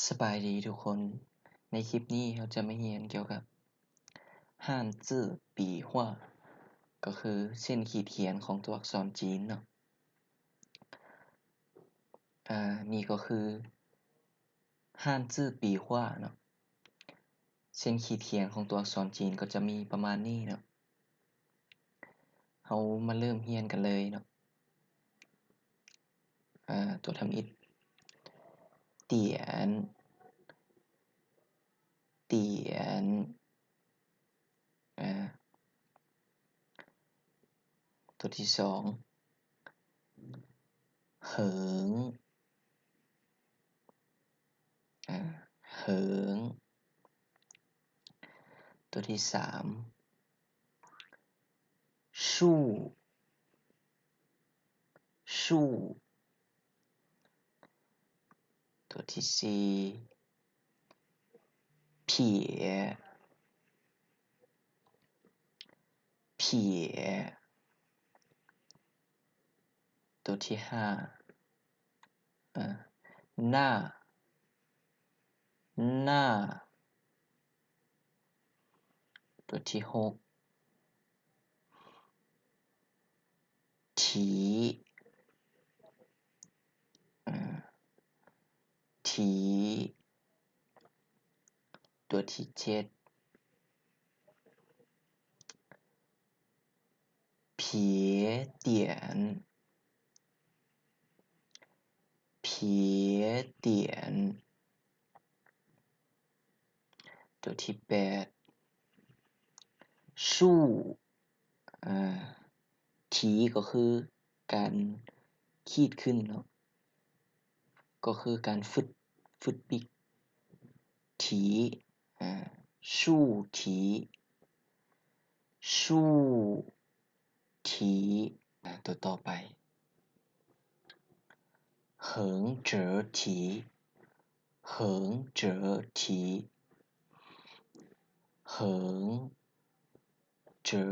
ສະບາຍດີທຸກຄົນ, ໃນຄລິບນີ້ເຮົາຈະມາຮຽນກ່ຽວກັບ 汉字笔画 ກໍຄືເສັ້ນຂີດຂຽນຂອງຕົວອັກສອນຈີນເນາະ. ອາ ນີ້ກໍຄື 汉字笔画 ເນາະ. ເສັ້ນຂີດຂຽນຂອງຕົວອັກສອນຈີນກໍຈະມີປະມານນີ້ເນາະ. ເຮົາມາເລີ່ມຮຽນກັນເລີຍເນາະ. ອາ ຕົວທຳອິດ 点 点 ອາ ຕົວທີສອງ 横 ອາ 横 ຕົວທີສາມ 竖 竖 ຕົວທີສີ່ 撇 撇 ຕົວທີຫ້າ ໜ້າ ໜ້າ ຕົວທີຫົກ ທີ ອາ ທີ ຕົວທີເຈັດ 撇点 撇点 ຕົວທີແປດ 竖 ອາ ທີ ກໍຄືການຂີດຂຶ້ນເນາະ ກໍຄືການຝືດ ຝືດປີກ ທີ ອາ 竖ທີ ຊູທີ ອາ ຕົວຕໍ່ໄປ ເຫິງເຈີທີ ເຫິງເຈີທີ ເຫິງເຈີ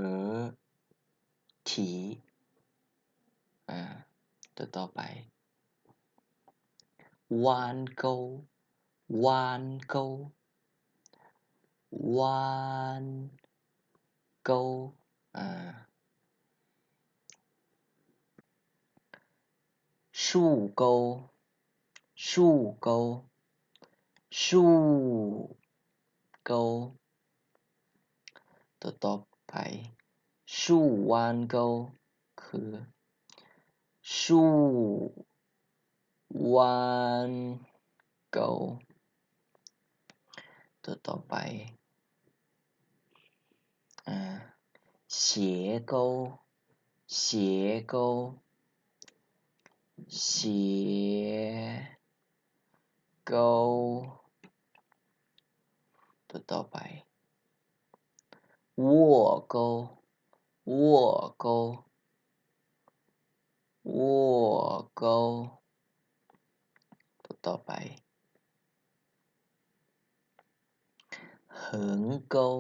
ທີ ອາ ຕົວຕໍ່ໄປ ວານເກົາ ວານເກົາ ວານເກົາ ອາ ຊູເກົາ ຊູເກົາ ຊູເກົາ ຕົວຕໍ່ໄປ ຊູວານເກົາ ຄື ຊູວານເກົາ ຕົວຕໍ່ໄປ ອາ ເສຍເກົາ ເສຍເກົາ ເສຍເກົາ ຕົວຕໍ່ໄປ ວໍ້ເກົາ ວໍ້ເກົາ ວໍ້ເກົາ ຕົວຕໍ່ໄປ ເຫິງເກົາ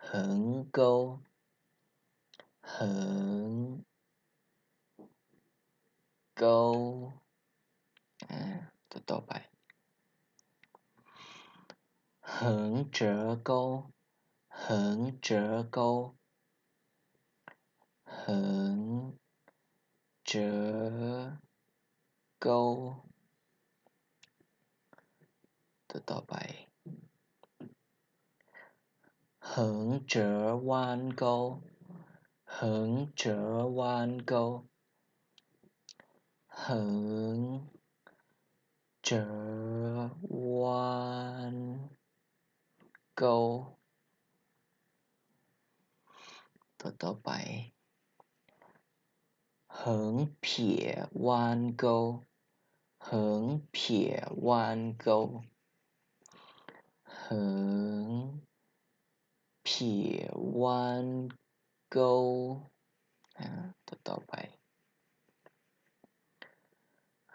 ເຫິງເກົາ ເຫິງເກົາ ອາ ຕົວຕໍ່ໄປ ເຫິງເຈີເກົາ ເຫິງເຈີເກົາ ເຫິງເຈີເກົາ ຕົວຕໍ່ໄປ ເຫິງເຈີວານເກົາ ເຫິງເຈີວານເກົາ ເຫິງເຈີວານເກົາ ຕົວຕໍ່ໄປ ເຫິງເຜຍວານເກົາ ເຫິງເຜຍວານເກົາ ເຫິງເຜຍວານເກົາ ອາ ຕົວຕໍ່ໄປ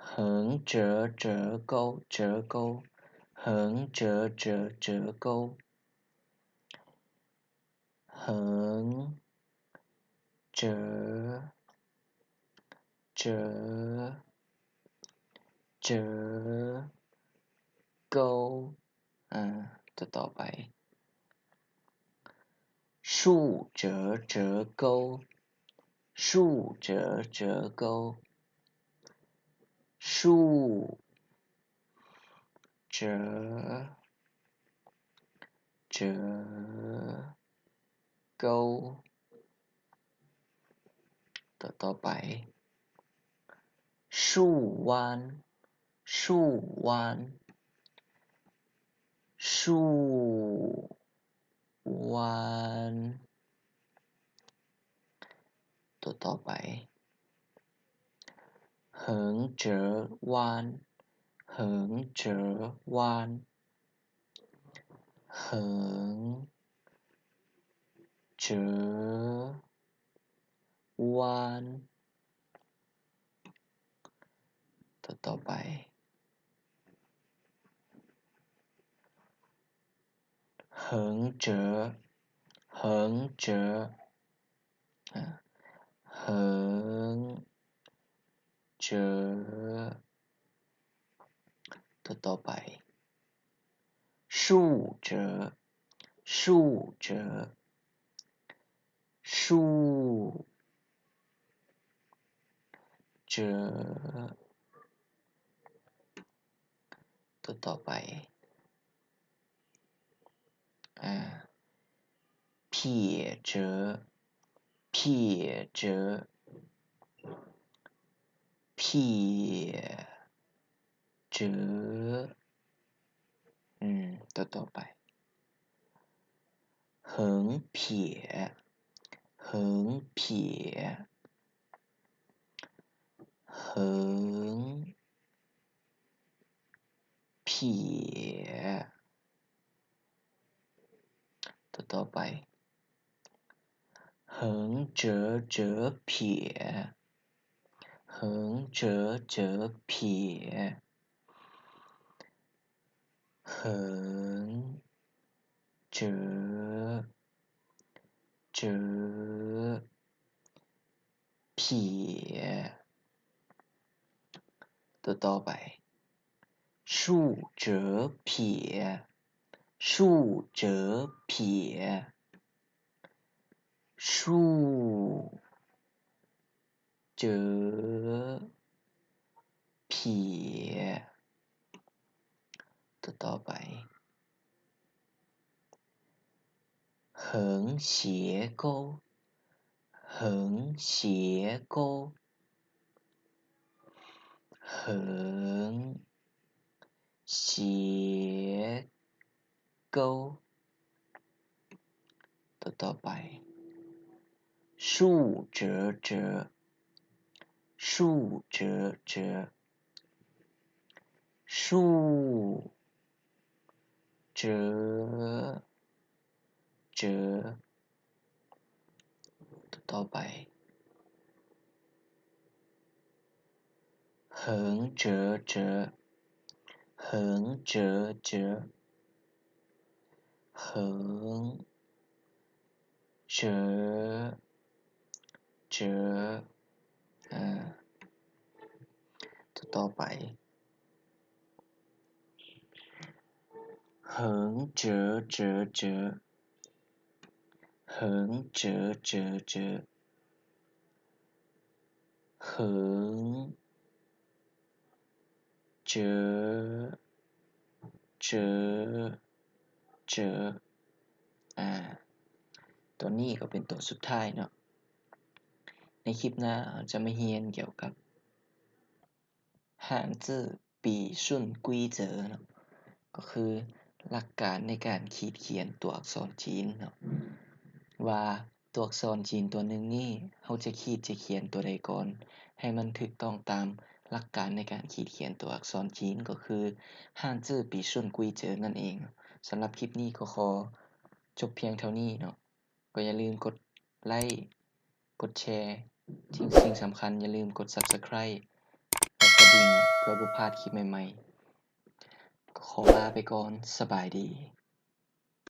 ເຫິງເຈີເຈີເກົາ ເຈີເກົາ ເຫິງເຈີເຈີເຈີເກົາ ເຫິງເຈີເຈີເຈີ沟 ອ່າ ຕໍ່ໄປ 树折折钩 树折折钩 树折折钩 ຕໍ່ ຕໍ່ໄປ 树弯 树弯 树弯 ຕໍ່ ຕໍ່ໄປ 横折弯 横折弯 横折弯 ຕໍ່ ຕໍ່ໄປ 横折 横折 ອ່າ 横折 ຕໍ່ ຕໍ່ໄປ 竖折 竖折 竖折 ຕໍ່ ຕໍ່ໄປ ອ່າ 撇折 撇折 撇折 ອືມ ຕໍ່ ຕໍ່ໄປ 横撇 横撇 横撇 ຕໍ່ ຕໍ່ໄປ 横折折撇 横折折撇 横折折 撇 ຕໍ່ ຕໍ່ໄປ 竖折撇 竖折撇 竖折撇 ຕໍ່ ຕໍ່ໄປ 横斜钩 横斜钩 横斜钩 ຕໍ່ ຕໍ່ໄປ 竖折折 竖折折 竖折 ຕໍ່ໄປ 横折折 横折折 横折 ເຈີ ອ່າ ຕໍ່ ຕໍ່ໄປ 横折折折 横折折折 横 折折折 ອ່າ ຕົວນີ້ກໍເປັນຕົວສຸດທ້າຍເນາະ. ໃນຄລິບໜ້າເຮົາຈະມາຮຽນກ່ຽວກັບ 汉字笔顺规则 ເນາະ ກໍຄືຫຼັກການໃນການຂີດຂຽນຕົວອັກສອນຈີນເນາະ ວ່າ ຕົວອັກສອນຈີນຕົວໜຶ່ງນີ້ ເຮົາຈະຂີດຈະຂຽນຕົວໃດກ່ອນ ໃຫ້ມັນຖືກຕ້ອງຕາມຫຼັກການໃນການຂີດຂຽນຕົວອັກສອນຈີນ ກໍຄື 汉字笔顺规则 ນັ້ນເອງ. ສຳລັບຄລິບນີ້ກໍຂໍຈົບພຽງເທົ່ານີ້ເນາະ. ກໍຢ່າລືມກົດໄລ້ ກົດແຊ ສິ່ງ ສິ່ງສຳຄັນຢ່າລືມກົດ Subscribe ແລະ ກະດິ່ງ ເພື່ອບໍ່ພາດຄລິບໃໝ່ໆ. ກໍຂໍລາໄປກ່ອນ. ສະບາຍດີ.